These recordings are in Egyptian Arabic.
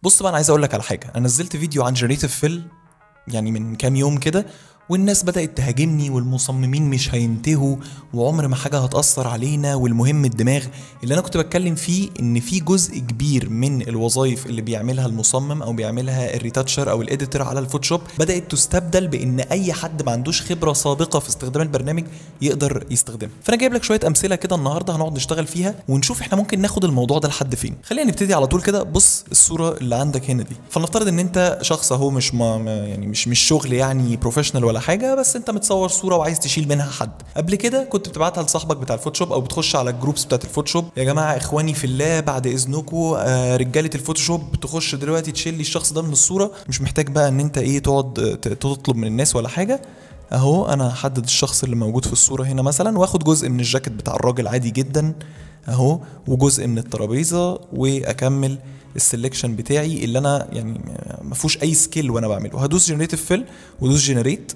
بص بقى، انا عايز اقول لك على حاجة. انا نزلت فيديو عن generative fill يعني من كام يوم كده، والناس بدأت تهاجمني، والمصممين مش هينتهوا، وعمر ما حاجة هتأثر علينا، والمهم الدماغ. اللي أنا كنت بتكلم فيه إن في جزء كبير من الوظائف اللي بيعملها المصمم أو بيعملها ال retoucher أو ال editor على الفوتوشوب بدأت تستبدل بإن أي حد ما عندوش خبرة سابقة في استخدام البرنامج يقدر يستخدمه. فأنا جايب لك شوية أمثلة كده النهاردة هنقعد نشتغل فيها ونشوف إحنا ممكن ناخد الموضوع ده لحد فين. خلينا نبتدي على طول كده. بص الصورة اللي عندك هنا دي، فلنفترض إن أنت شخص أهو مش يعني مش شغل يعني professional ولا حاجة، بس انت متصور صوره وعايز تشيل منها حد. قبل كده كنت بتبعتها لصاحبك بتاع الفوتوشوب او بتخش على ال groups بتاعت الفوتوشوب، يا جماعة اخواني في الله بعد اذنكم رجاله الفوتوشوب تخش دلوقتي تشيل لي الشخص ده من الصورة. مش محتاج بقى ان انت ايه تقعد تطلب من الناس ولا حاجة. اهو انا هحدد الشخص اللي موجود في الصورة هنا مثلا، واخد جزء من الجاكيت بتاع الراجل عادي جدا اهو، وجزء من الترابيزة، واكمل ال selection بتاعي اللي انا يعني ما فيهوش اي skill وانا بعمله. هدوس generative fill ودوس generate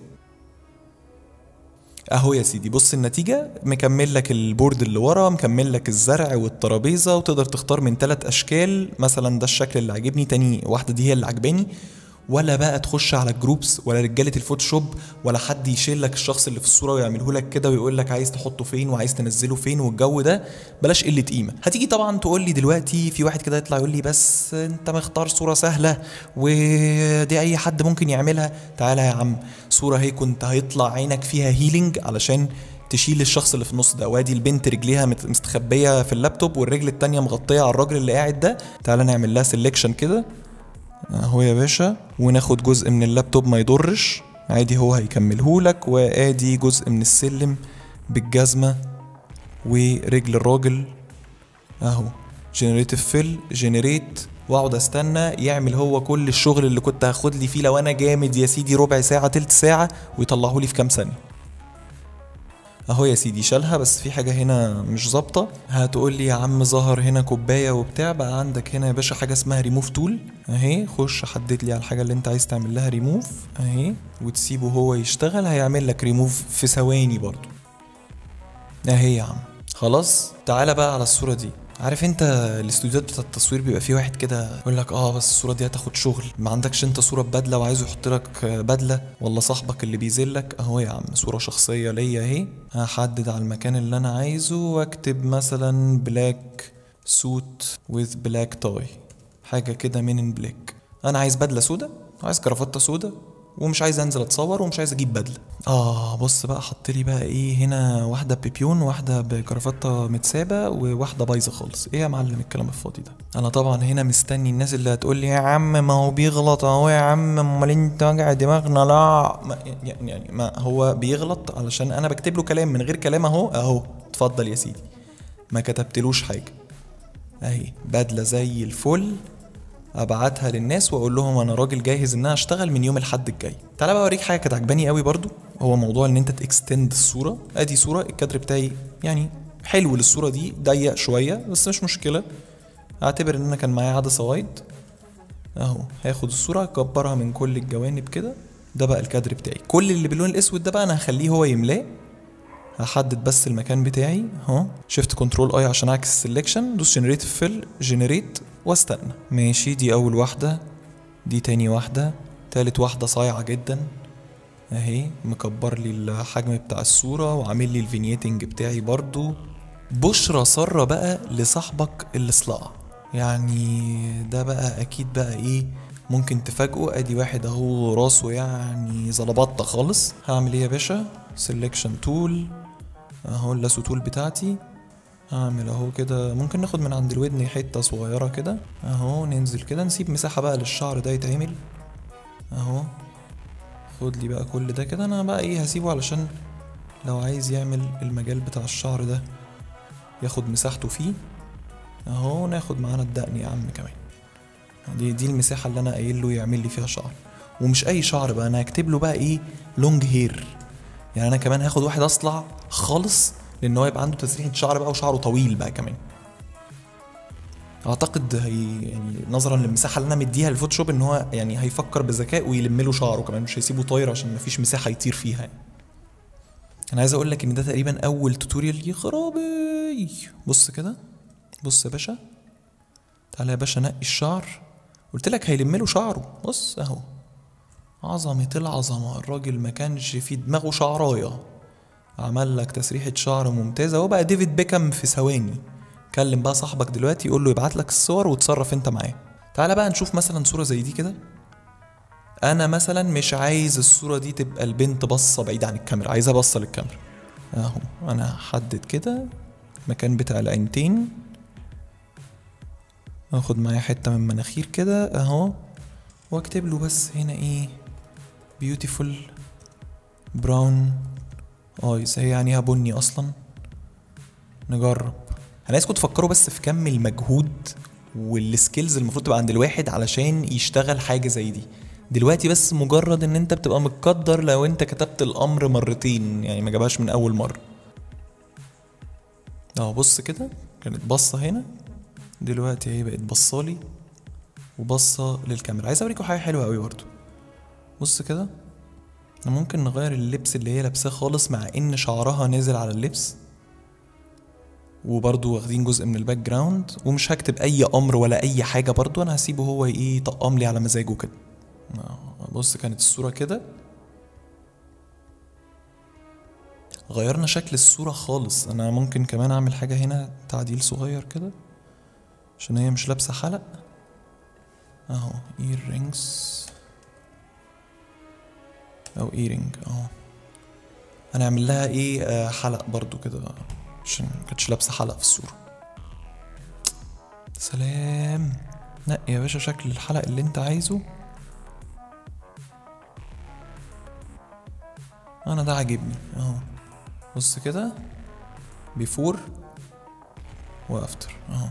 اهو يا سيدي. بص النتيجة، مكمل لك ال board اللي ورا، مكمل لك الزرع والترابيزه، وتقدر تختار من 3 اشكال. مثلا ده الشكل اللي عاجبني، تاني واحدة دي هي اللي عجباني. ولا بقى تخش على ال groups ولا رجاله الفوتوشوب ولا حد يشيل لك الشخص اللي في الصورة ويعمله لك كده ويقول لك عايز تحطه فين وعايز تنزله فين والجو ده، بلاش قلة قيمة. هتيجي طبعا تقول لي دلوقتي في واحد كده يطلع يقول لي بس انت مختار صوره سهلة ودي اي حد ممكن يعملها. تعالى يا عم، صوره هي كنت هيطلع عينك فيها healing علشان تشيل الشخص اللي في النص ده، وادي البنت رجليها مستخبيه في اللابتوب والرجل التانية مغطيه على الراجل اللي قاعد ده. تعالى نعمل لها selection كده اهو يا باشا، وناخد جزء من اللابتوب ما يضرش عادي هو هيكملهولك، وادي جزء من السلم بالجزمة ورجل الراجل اهو. generative fill generate، واقعد استنى يعمل هو كل الشغل اللي كنت هاخد لي فيه لو انا جامد يا سيدي ربع ساعة تلت ساعة، ويطلعهولي في كام ثانية. اهو يا سيدي شالها، بس في حاجة هنا مش ظابطة. هتقول لي يا عم ظهر هنا كوباية وبتاع، بقى عندك هنا يا باشا حاجة اسمها ريموف تول اهي. خش حدد لي على الحاجة اللي انت عايز تعمل لها ريموف اهي، وتسيبه هو يشتغل، هيعمل لك ريموف في ثواني برضو اهي يا عم. خلاص تعالى بقى على الصورة دي. عارف انت الاستوديوهات بتاع التصوير بيبقى فيه واحد كده يقول لك بس الصورة دي هتاخد شغل، ما عندكش انت صوره ببدله وعايزه يحط لك بدله، ولا صاحبك اللي بيذلك. اهو يا عم صوره شخصية ليا اهي، هحدد على المكان اللي انا عايزه واكتب مثلا black suit with black tie، حاجة كده men in black. انا عايز بدله سودا، عايز كرافته سودا، ومش عايز انزل اتصور، ومش عايز اجيب بدله. بص بقى، حط لي بقى ايه هنا، واحدة ببيبيون، واحدة بكرافته متسابه، وواحدة بايظة خالص. ايه يا معلم الكلام الفاضي ده؟ انا طبعا هنا مستني الناس اللي هتقول لي يا عم ما هو بيغلط اهو يا عم، امال انت وجع دماغنا. لا ما يعني ما هو بيغلط علشان انا بكتب له كلام من غير كلام. اهو اهو اتفضل يا سيدي، ما كتبتلوش حاجة اهي، بدله زي الفل. ابعتها للناس واقول لهم انا راجل جاهز ان انا اشتغل من يوم الحد الجاي. تعالى بقى اوريك حاجة كانت عجباني قوي برضو، هو موضوع ان انت ت extend الصورة. ادي صوره الكادر بتاعي يعني حلو للصورة دي، ضيق شوية بس مش مشكلة، اعتبر ان انا كان معايا عدسة wide اهو. هاخد الصورة اكبرها من كل الجوانب كده، ده بقى الكادر بتاعي. كل اللي باللون الاسود ده بقى انا هخليه هو يملاه. هحدد بس المكان بتاعي اهو، shift control I عشان اعكس ال selection، دوس generative fill generate واستنى. ماشي، دي اول واحدة، دي تاني واحدة، تالت واحدة صايعه جدا اهي، مكبر لي الحجم بتاع الصورة وعامل لي ال vignetting بتاعي برضو. بشرى ساره بقى لصاحبك اللي صلع، يعني ده بقى اكيد بقى ايه ممكن تفاجئه. ادي واحد اهو راسه يعني زلبطه خالص. هعمل ايه يا باشا؟ selection tool اهو، ال lasso tool بتاعتي، هعمل اهو كده. ممكن ناخد من عند الودن حتة صغيرة كده اهو، ننزل كده، نسيب مساحة بقى للشعر ده يتعمل اهو. خد لي بقى كل ده كده، انا بقى ايه هسيبه علشان لو عايز يعمل المجال بتاع الشعر ده ياخد مساحته فيه اهو. ناخد معانا الدقن يا عم كمان، دي المساحة اللي انا قايل له يعمل لي فيها شعر. ومش اي شعر بقى، انا هكتب له بقى ايه long hair، يعني انا كمان هاخد واحد اصلع خالص لان هو يبقى عنده تسريحه شعر بقى وشعره طويل بقى كمان. اعتقد هي يعني نظرا للمساحه اللي انا مديها للفوتوشوب ان هو يعني هيفكر بذكاء ويلم له شعره كمان، مش هيسيبه طاير عشان مفيش مساحة يطير فيها يعني. انا عايز اقول لك ان ده تقريبا اول tutorial. يا خرابي، بص كده، بص يا باشا، تعالى يا باشا نقي الشعر قلت لك هيلم له شعره. بص اهو، عظمه العظمة، الراجل ما كانش في دماغه شعرايه، عمل لك تسريحه شعر ممتازة، وبقى ديفيد بيكام في ثواني. كلم بقى صاحبك دلوقتي يقول له يبعت لك الصور وتصرف انت معاه. تعالى بقى نشوف مثلا صوره زي دي كده. انا مثلا مش عايز الصورة دي تبقى البنت باصة بعيد عن الكاميرا، عايزها باصة للكاميرا. اهو انا هحدد كده المكان بتاع العينتين، اخد معايا حتة من مناخير كده اهو، واكتب له بس هنا ايه، beautiful brown eyes، هي عينيها بني اصلا. نجرب. انا عايزكم تفكروا بس في كم المجهود وال skills المفروض تبقى عند الواحد علشان يشتغل حاجة زي دي دلوقتي. بس مجرد ان انت بتبقى متقدر لو انت كتبت الامر مرتين، يعني ما جابهاش من اول مرة. اهو بص كده، كانت باصة هنا، دلوقتي هي بقت بصالي وبصه للكاميرا. عايز اوريكم حاجة حلوة قوي برضو. بص كده، ممكن نغير اللبس اللي هي لابساه خالص، مع ان شعرها نازل على اللبس، وبرضو واخدين جزء من ال background، ومش هكتب اي امر ولا اي حاجة برضو، انا هسيبه هو ايه يطقم لي على مزاجه كده. بص كانت الصورة كده، غيرنا شكل الصورة خالص. انا ممكن كمان اعمل حاجة هنا، تعديل صغير كده، عشان هي مش لابسه حلق. اهو earrings او earring اهو، هنعمل لها ايه، حلق برضو كده عشان ما كانتش لابسه حلق في الصورة. سلام. نقي يا باشا شكل الحلق اللي انت عايزه. انا ده عاجبني اهو. بص كده، before و after اهو.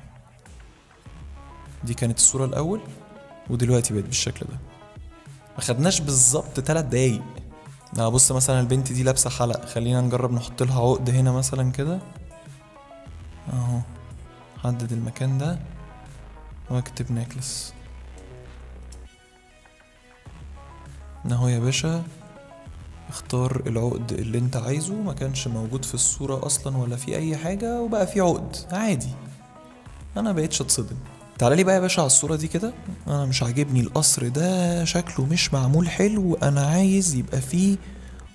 دي كانت الصورة الاول، ودلوقتي بقت بالشكل ده. ما خدناش بالظبط 3 دقايق. بص مثلا البنت دي لابسه حلق، خلينا نجرب نحط لها عقد هنا مثلا كده اهو. حدد المكان ده واكتب necklace اهو يا باشا. اختار العقد اللي انت عايزه، ما كانش موجود في الصورة اصلا ولا في اي حاجة، وبقى في عقد عادي. انا بقيتش اتصدم. تعالى لي بقى يا باشا على الصورة دي كده، انا مش عاجبني القصر ده، شكله مش معمول حلو، انا عايز يبقى فيه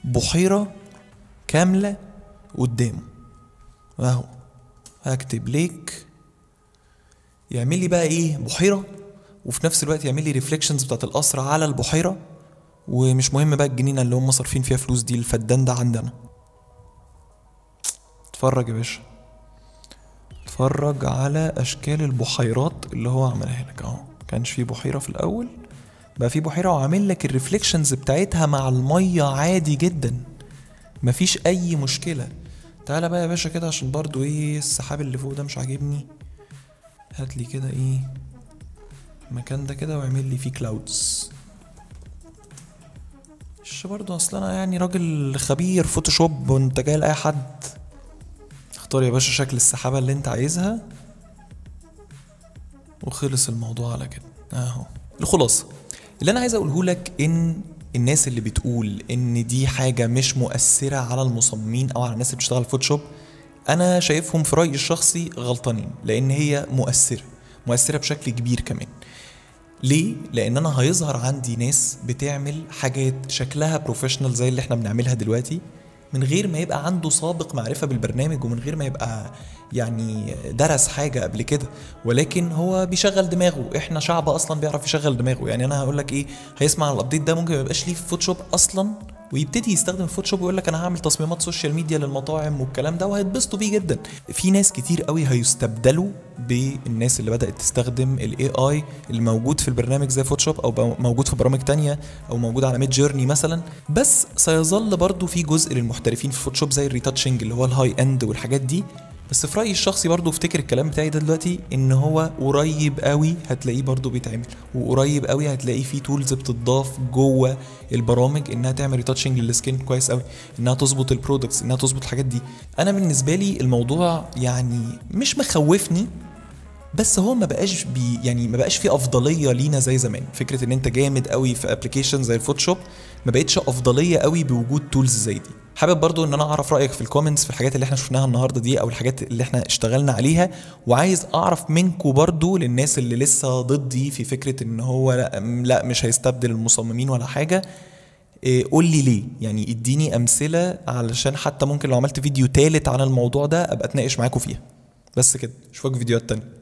بحيرة كاملة قدامه اهو. هكتب lake، يعمل لي بقى ايه، بحيرة، وفي نفس الوقت يعمل لي reflections بتاعت القصر على البحيرة. ومش مهم بقى الجنينة اللي هم صارفين فيها فلوس دي، الفدان ده عندنا. اتفرج يا باشا، اتفرج على اشكال البحيرات اللي هو عملها لك اهو. كانش فيه بحيرة في الاول، بقى فيه بحيرة، وعامل لك ال reflections بتاعتها مع المية عادي جدا، مفيش اي مشكلة. تعالى بقى يا باشا كده، عشان برضو ايه السحاب اللي فوق ده مش عاجبني، هاتلي كده ايه المكان ده كده واعمل لي فيه clouds. مش برضو اصل انا يعني راجل خبير فوتوشوب وانت جاي لاي حد. اختار يا باشا شكل السحابة اللي انت عايزها، وخلص الموضوع على كده اهو. الخلاصة اللي انا عايز اقوله لك، ان الناس اللي بتقول ان دي حاجة مش مؤثرة على المصممين او على الناس اللي بتشتغل فوتوشوب، انا شايفهم في رأيي الشخصي غلطانين، لان هي مؤثرة، مؤثرة بشكل كبير كمان. ليه؟ لان انا هيظهر عندي ناس بتعمل حاجات شكلها professional زي اللي احنا بنعملها دلوقتي، من غير ما يبقى عنده سابق معرفة بالبرنامج، ومن غير ما يبقى يعني درس حاجة قبل كده، ولكن هو بيشغل دماغه. احنا شعب اصلا بيعرف يشغل دماغه. يعني انا هقول لك ايه، هيسمع على ال update ده ممكن ما يبقاش ليه في فوتوشوب اصلا، ويبتدي يستخدم فوتوشوب ويقول لك انا هعمل تصميمات social media للمطاعم والكلام ده، وهيتبسطوا بيه جدا. في ناس كتير قوي هيستبدلوا بالناس اللي بدات تستخدم ال AI اللي موجود في البرنامج زي فوتوشوب، او موجود في برامج تانية، او موجود على ميد جيرني مثلا. بس سيظل برضو في جزء للمحترفين في فوتوشوب زي ال retouching اللي هو ال high end والحاجات دي. بس في رايي الشخصي برضو، افتكر الكلام بتاعي ده دلوقتي، ان هو قريب قوي هتلاقيه برضو بيتعمل، وقريب قوي هتلاقيه فيه tools بتضاف جوه البرامج انها تعمل retouching لل skin كويس قوي، انها تظبط ال products، انها تظبط الحاجات دي. انا بالنسبة لي الموضوع يعني مش مخوفني، بس هو ما بقاش يعني ما بقاش في افضلية لينا زي زمان. فكرة ان انت جامد قوي في application زي ال Photoshop ما بقتش افضلية قوي بوجود tools زي دي. حابب برضو ان انا اعرف رايك في ال comments في الحاجات اللي احنا شفناها النهارده دي، او الحاجات اللي احنا اشتغلنا عليها، وعايز اعرف منكم برضو للناس اللي لسه ضدي في فكرة ان هو لا مش هيستبدل المصممين ولا حاجة، قول لي ليه، يعني اديني امثلة، علشان حتى ممكن لو عملت فيديو تالت عن الموضوع ده ابقى اتناقش معاكم فيها. بس كده، اشوفك في فيديوهات تانية.